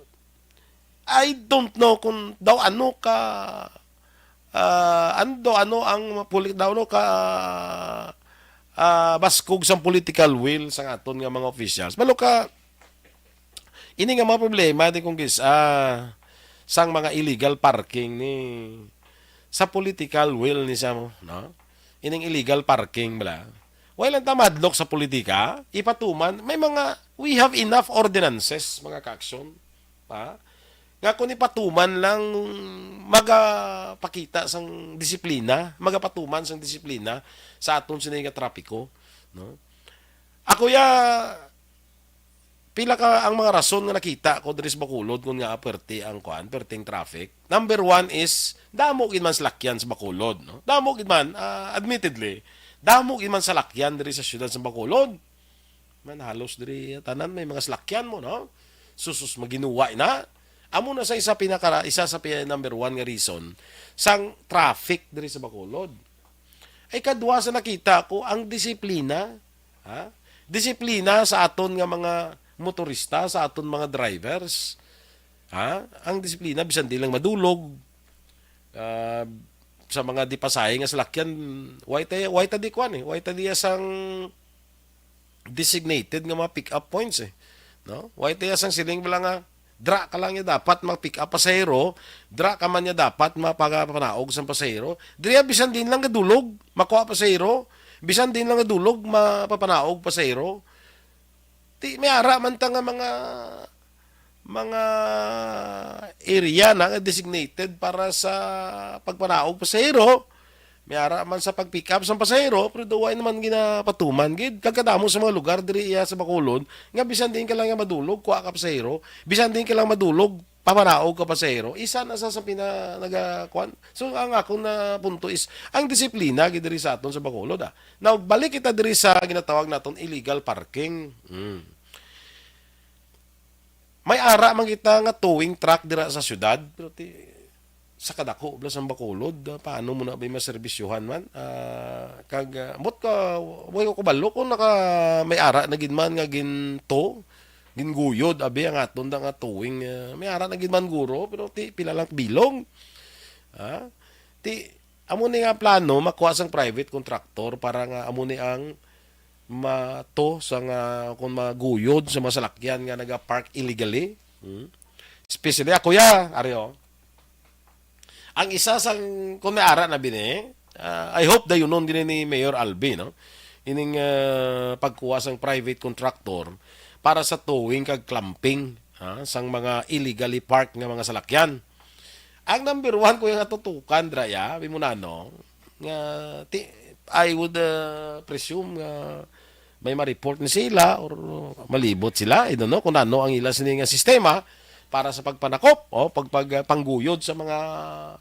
I don't know kung daw ano ka, ah, ano daw ano ang puli-, daw ano ka, ah, baskog sang political will sang aton nga mga officials. Balo ka, ini nga mga problema di kung kis-, ah, sang mga illegal parking ni sa political will ni sa mo, no? Ining illegal parking bala. Wala lang ta madlok sa politika, ipatuman, may mga, we have enough ordinances, mga kaaksyon. Ha? Nga kung ipatuman lang, magapakita sang disiplina, magapatuman sang disiplina sa aton sini nga trapiko, no? Ako ya, pila ka ang mga rason nga nakita ko diri sa Bacolod kung nga perti ang kuan, perting traffic. Number one is, damo gid man salakyan sa Bacolod, no? Damo gid man, ah, admittedly, damo gid man salakyan diri sa siyudad sa Bacolod. man halos diri tanan may mga salakyan mo, no? Susus, maginuwa na. Amo na sa isa pinaka, isa sa pi-, number one nga reason sang traffic diri sa Bacolod. Ay kadwa sa nakita ko ang disiplina, ha? Disiplina sa aton nga mga motorista, sa aton mga drivers. Ha? Ang disiplina bisan di lang madulog. Ah, sa mga di pasahe nga salakyan, way ta, way ta di kwan eh, way ta diya sang designated nga mga pick-up points eh. No? Way ta diya sang siling bala nga, dra ka lang niya dapat mag-pick up pasahero, dra ka man niya dapat mapagapanaog sang pasahero. Diriya bisan din lang gadulog, makuha pasahero, bisan din lang gadulog, mapapanaog pasahero. Ti, may ara man ta nga mga, mga area na nga designated para sa pagpanaog pasahero. May ara man sa pag-pick up sang pasahero, pero daw way naman ginapatuman gid. Kag kadamo sa mga lugar diri iya sa Bacolod, nga bisan din ka lang nga madulog, kuha ka pasahero. Bisan din ka lang madulog, papanaog ka pasahero. Isa na sa, sa pina-, naga-, kuan. So, ang akong na punto is, ang disiplina gid diri sa aton sa Bacolod, ah. Now, balik kita diri sa ginatawag naton illegal parking. Mm. May ara man kita nga towing truck dira sa syudad, pero ti, sa kadako bala sang Bacolod, ah, paano mo na ba maserbisyuhan man? Ah, kag, ah, ambot ka, way ko kabalo kung naka, may ara na gid man nga ginto, ginguyod, abi, ang aton da nga towing, ah, may ara na gid man guro, pero ti, pila lang bilog. Ah, ti, amo ni nga plano, makuha sang private contractor para nga amo ni ang mato sa nga, kung maguyod sa mga salakyan nga naga-park illegally. Hmm? Especially ako ya, ari, oh. Ang isa sang, kung may ara na bini, ah, I hope dayunon din ni Mayor Albi, no? Ining, ah, pagkuha sang private contractor para sa towing kag clamping, ha, sang mga illegally parked nga mga salakyan. Ang number one ko yung natutukan, dra, ya, abi mo na, no? Nga, ti-, I would, uh, presume nga may ma-report ni sila or malibot sila. I don't know kung ano ang ila sini nga sistema para sa pagpanakop o pag-, pag-, pangguyod sa mga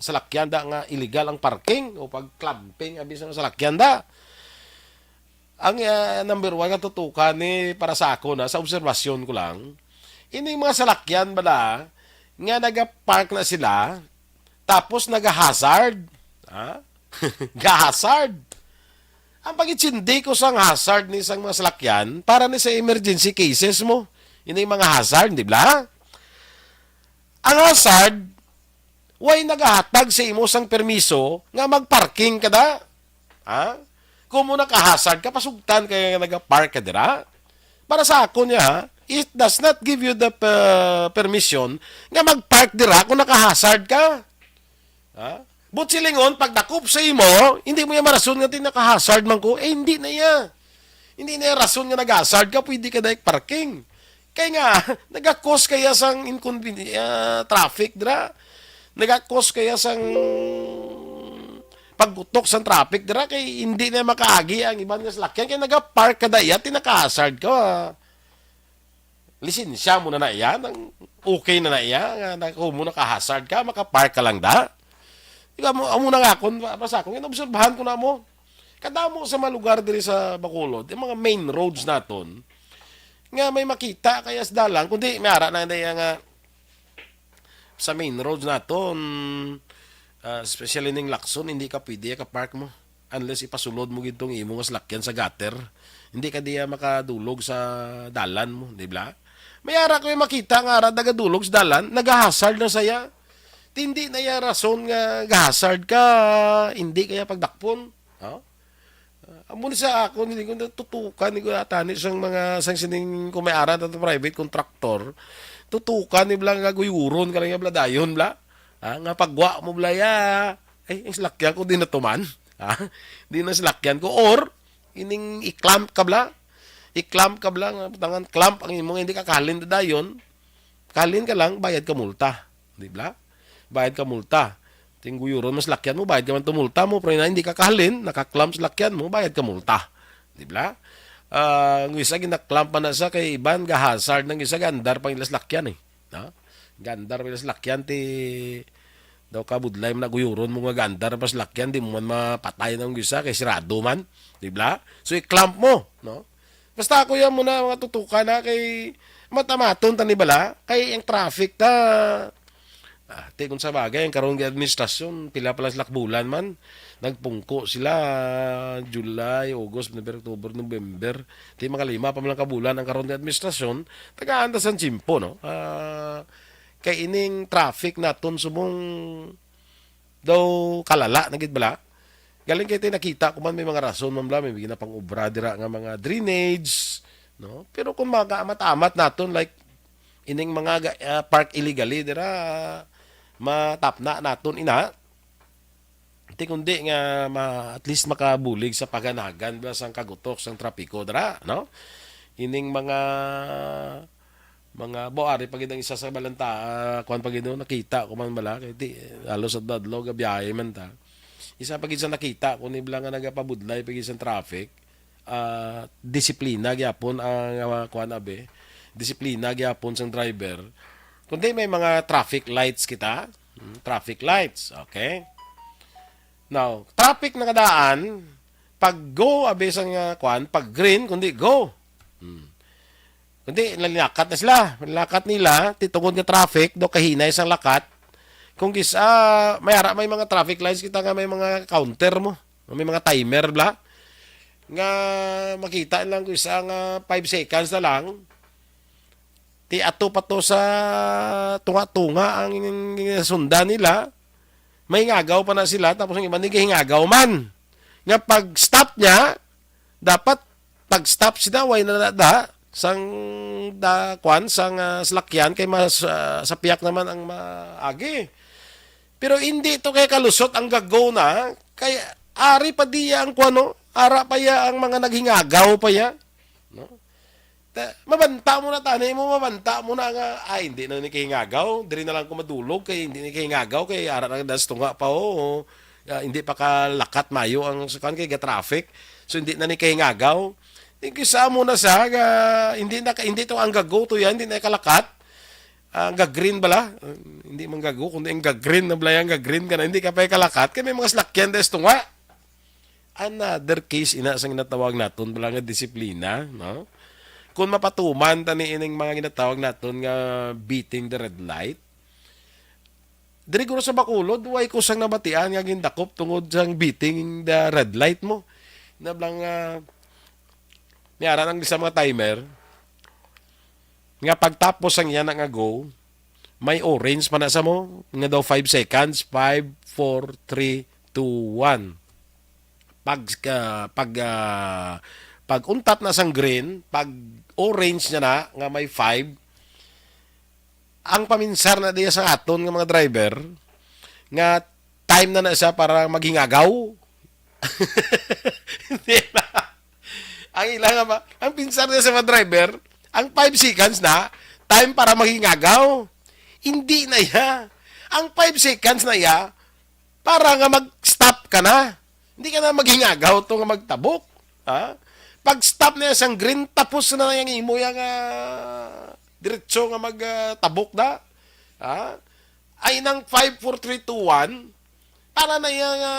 salakyan da nga illegal ang parking o pag-clamping abi sa mga salakyan da. Ang, ah, number one nga tutukan ni para sa ako na, sa obserbasyon ko lang, ining mga salakyan bala nga nagapark na sila, tapos nagahazard, ha? Gahazard. Ang pag-intindi ko sang hazard ni sang mga salakyan, para ni sa emergency cases mo. Ining mga hazard, di ba? Ang hazard, way nagahatag sa imo sang permiso nga magparking ka da. Ha? Kung mo nakahazard ka, pasugtan ka nga nagapark ka dira. Para sa akon niya, ha, it does not give you the, uh, permission nga magpark dira kung nakahazard ka. Ha? But silingon, pagdakop sa imo, hindi mo niya marason nga ti nakahazard man ko. Eh, hindi na iya. Hindi na iya rason nga nag-hazard ka, pwede ka dahil parking. Kay nga, nagakos kaya sang inconvenience, ah, traffic dira. Nagakos kaya sang paggutok sang traffic dira, kay hindi na makaagi ang iban nga salakyan, kay nagapark ka daya, ti nakahazard ka. Lisensya mo na na iya, nang okay na na iya, nga na, kung mo nakahazard ka, makapark ka lang da. Di ba, mo, amo na nga akon, ba, basta akon, obserbahan ko na mo. Kadamo sa mga lugar diri sa Bacolod, yung mga main roads naton, nga may makita kaya sa dalan, kundi may ara na daya nga sa main roads naton, ah, especially ning Lacson, hindi ka pwede ka park mo unless ipasulod mo gid tong imo nga salakyan sa gutter. Hindi ka diya makadulog sa dalan mo, di ba? May ara ko yung makita nga ara nagadulog sa dalan, nagahazard na saya. Hindi na iya rason nga gahazard ka, hindi kaya pagdakpon. Oh? Ah, amo ni sa ako, hindi ko natutukan, hindi ko natani sang mga, sang sining, kung may ara na private contractor, tutukan ni bala nga guyuron ka lang nga bala dayon, bala. Ah, nga pagwa mo, bala, ya, ay, ang salakyan ko, di na tuman. Ah, di na salakyan ko. Or, ining i-clamp ka, bala. I-clamp ka, bala, nga tangan clamp ang imo, hindi ka kahalin dayon. Kahalin ka lang, bayad ka multa. Di ba? Bayad ka multa. Tingguyuron mo salakyan mo, bayad ka man to multa mo, pero na hindi ka kahalin, naka-clamp salakyan mo, bayad ka multa. Di ba? Ah, ang isa gina-clamp man na sa kay iban, gahazard ng isa, gandar pang ila salakyan eh. No? Gandar pang ila salakyan, ti daw kabudlay man naguyuron mo nga gandar pa salakyan, di mo man mapatay ng isa, kay sirado man. Di ba? So, i-clamp mo, no? Basta ako yan muna, mga tutukan, ha, kay matamaton ta ni bala, kay ang traffic ta. Ah, ti, kung sa bagay, ang karon nga administrasyon, pila pa lang sila ka bulan man, nagpungko sila, July, August, September, October, November. Ti, mga lima pa man lang ka bulan ang karon nga administrasyon, tagaan ta sang tiyempo, no? Ah, kay ining traffic naton subong daw kalala na gid bala. Galing kay ti nakita ko man may mga rason man bala, may ginapang-obra dira nga mga drainage, no? Pero kung mga amat-amat naton, like, ining mga ga-, ah, park illegally dira, matapna naton ina. Ti kundi nga ma-, at least makabulig sa paghanagan bala sang kagutok sang trapiko dira, no? Ining mga, mga, bo, ari pa gid ang isa sa balanta, ah, kuwan pa gid, no? Nakita ko man bala, kay ti, halos adlaw-adlaw gabiyahe man ta. Isa pa gid sa nakita ko ni bala nga nagapabudlay pa gid sa traffic, ah, disiplina gyapon ang, ah, kuwan, abi. Disiplina gyapon sang driver. Kundi may mga traffic lights kita. Hmm, traffic lights, okay? Now, traffic na kadaan, pag go, abi sang, ah, kuwan, pag green, kundi go. Hmm. Kundi, nalilakat na sila. Nalilakat nila, ti tungod nga traffic, do kahinay sang lakat. Kung gis-, ah, may ara, may mga traffic lights kita nga may mga counter mo. May mga timer bala. Nga makita lang kung isa nga five seconds na lang. Ti ato pa to sa tunga-tunga ang sundan nila. May ngagaw pa na sila, tapos ang iba nagahingagaw man. Nga pag-stop niya, dapat pag-stop sila, way na da, sang da, kwan, sang, ah, salakyan kay mas, ah, sa piyak naman ang maagi. Pero hindi to kay kalusot ang gago na, kay ari pa diya ang kuwano, ara pa ya ang mga naghingagaw pa ya. No? Ta-, mabanta mo na, tani mo, mabanta mo na nga, "Ay, hindi na ni kahingagaw, diri na lang ko madulog, kay hindi ni kahingagaw, kay ara na das tunga pa, oh, ah, hindi pa kalakat mayo ang sukan kay ga-traffic, so hindi na ni kahingagaw." Thank you sa mo na sa, ga-, hindi na ka, hindi to ang gago to yan, hindi na kalakat. Ang ga-green bala, hindi man gago, kundi ang ga-green na bala, ang ga-green ka na, hindi ka pa kalakat, kay may mga salakyan des tunga. Another case ina sang ginatawag naton bala nga disiplina, no? Kung mapatuman ta ni ining mga ginatawag naton nga beating the red light, diri guro sa Bacolod, way ko sang nabatian nga gindakop tungod sang beating the red light mo. Na bala nga, niara nang sa mga timer, nga pagtapos sang iya na nga go, may orange pa na sa mo, nga daw five seconds, five, four, three, two, one. Pag, ah, pag, ah, pag untat na sang green, pag orange niya na, nga may five, ang paminsar na diya sa aton nga mga driver, nga time na na siya para maghingagaw. Hindi na. Ang ilang ba? Ang pinsar niya sa mga driver, ang five seconds na, time para maghingagaw. Hindi na iya. Ang five seconds na iya, para nga mag-stop ka na. Hindi ka na maghingagaw to nga magtabok. Ha? Pag-stop na iya sang green, tapos na yang imo yang, ah, diretso nga mag, ah, tabok na. Ha? Ay nang five, four, three, two, one, para na iya nga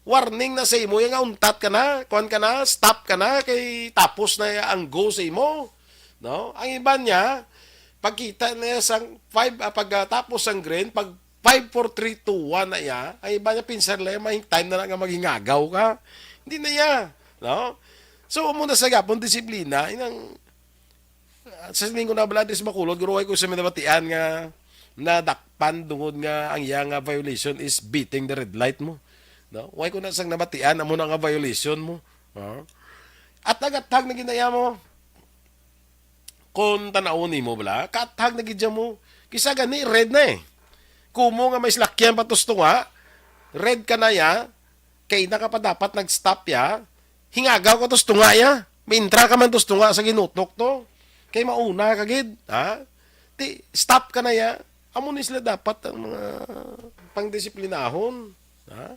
warning na sa imo, iya nga untat ka na, kuwan ka na, stop ka na, kay tapos na iya ang go sa imo. No? Ang iban niya, pagkita na iya sang five, ah, pagkatapos sang green, pag five, four, three, two, one na iya, ang iban niya pinsar lang, may time na lang nga maghingagaw ka. Hindi na iya. No? So, amo na sa gapon, disiplina, inang, sa linggo na bala, diri sa Bacolod, guro, way ko sa minabatian nga nadakpan tungod nga ang iya nga violation is beating the red light mo. No? Way ko na sang nabatian, amo na nga violation mo. Oh. At nagathag na ginaya mo. Kung tanawon nimo bala, kaathag na gid siya mo. Kisa gani, red na eh. Kumo nga may salakyan pa tos tunga, red ka na ya, kay na ka pa dapat nag-stop ya, hingagaw ka tos tunga ya, maintra ka man tos tunga sa ginutok to, kay mauna ka gid, ha? Ti, stop ka na ya. Amo ni sila dapat ang mga pangdisiplinahon, ha?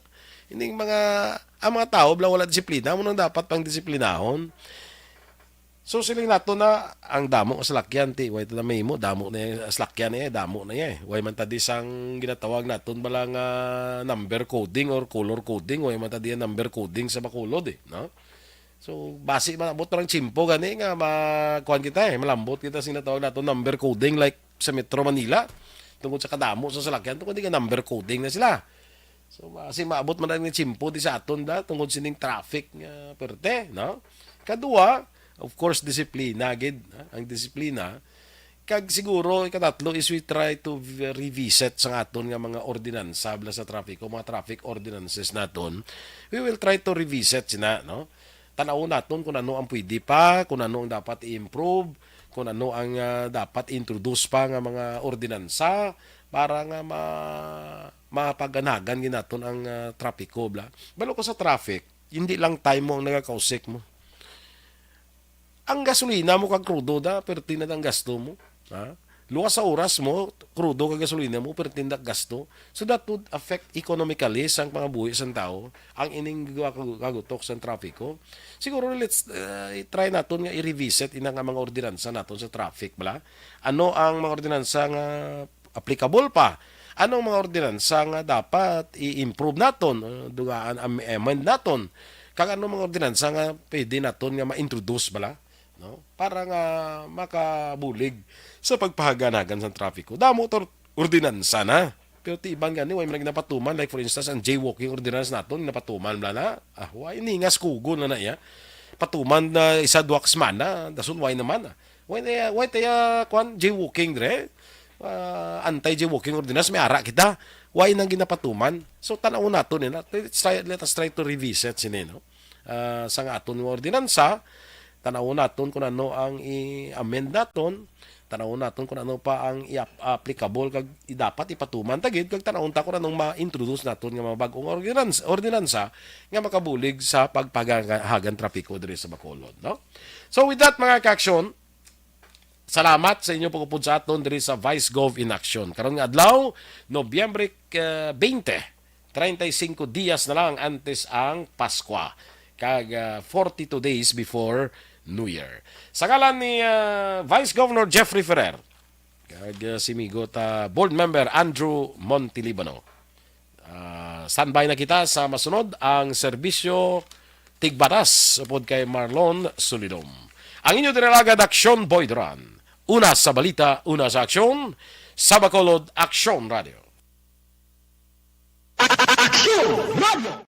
Ining mga, ang mga tawo bala wala disiplina, amo nang dapat pangdisiplinahon. So, siling nato na ang damo nga salakyan, ti, way ta na mahimo, damo na yung salakyan niya, damo na yan. Way man ta di sang ginatawag naton bala nga number coding or color coding, way man ta di ang number coding sa Bacolod, eh, no? So, basi maabot lang tiyempo gani nga ma-, kuwan kita eh, malambot kita sing natawag nato number coding like sa Metro Manila. Tungod sa kadamo sa salakyan, tungod nga number coding na sila. So, basi maabot man ang tiyempo di sa aton da, tungod sining traffic nga perte, no? Kadua, of course, disiplina gid, ha? Ang disiplina. Kag siguro, ikatatlo is we try to v-, revisit sa aton nga mga ordinansa bala sa traffic, o mga traffic ordinances naton. We will try to revisit sina, no? Tan-awon naton kung ano ang pwede pa, kung ano ang dapat i-improve, kung ano ang, ah, dapat i-introduce pa nga mga ordinansa para nga ma-, mapaganagan gid naton ang, ah, trapiko, bla. Balo ko sa traffic, hindi lang time mo ang nagakausik mo. Ang gasolina mo kag krudo da, perti na ang gasto mo. Ha? Luwas sa oras mo, krudo kag gasolina mo, perti na gasto. So that would affect economically sang pangabuhi sang tao, ang ining gwa-, kagutok sang trapiko. Siguro let's, uh, try naton nga i-revisit ina nga mga ordinansa naton sa traffic, bala. Ano ang mga ordinansa nga applicable pa? Anong mga ordinansa nga dapat i-improve naton, uh, dugaan am-, amend naton? Kag anong mga ordinansa nga pwede naton nga ma-introduce, bala, no? Para nga makabulig sa pagpahaganagan sa trapiko. Damo to ordinansa na. Pero ti iban gani, way man ginapatuman. Like, for instance, ang jaywalking ordinance naton, ginapatuman bala na. Ah, way ningas kugon na na iya. Patuman na isa, duha ka semana, dason way naman, ah. Way na, way taya, kwan, jaywalking dire. Ah, anti-jaywalking ordinance, may ara kita. Way nang ginapatuman. So, tan-awon naton, eh, na. Let's try, let us try to revisit sini, no? Ah, sa nga aton nga ordinansa, tan-awon naton kung ano ang i-amend naton, tan-awon naton kung ano pa ang i-ap-, applicable kag i-, dapat ipatuman ta gid, kag tan-awon ta kung anong ma-introduce naton nga mga bag-ong ordinance, ordinansa nga makabulig sa pagpagahagan trapiko diri sa Bacolod, no? So with that, mga ka-aksyon, salamat sa inyo pag-upod sa aton diri sa Vice Gov in Action. Karon nga adlaw, Nobyembre, eh, twenty, treinta y cinco dias na lang antes ang Paskwa, kag, ah, forty-two days before New Year. Sa ngalan ni, ah, Vice Governor Jeffrey Ferrer, kag, ah, si migo ta Board Member Andrew Montelibano, ah, standby na kita sa masunod, ang serbisyo tigbatas upod kay Marlon Solidom. Ang inyo dinalagad, Aksyon Boy Duran. Una sa balita, una sa aksyon, sa Bacolod Aksyon Radio. Aksyon Radio!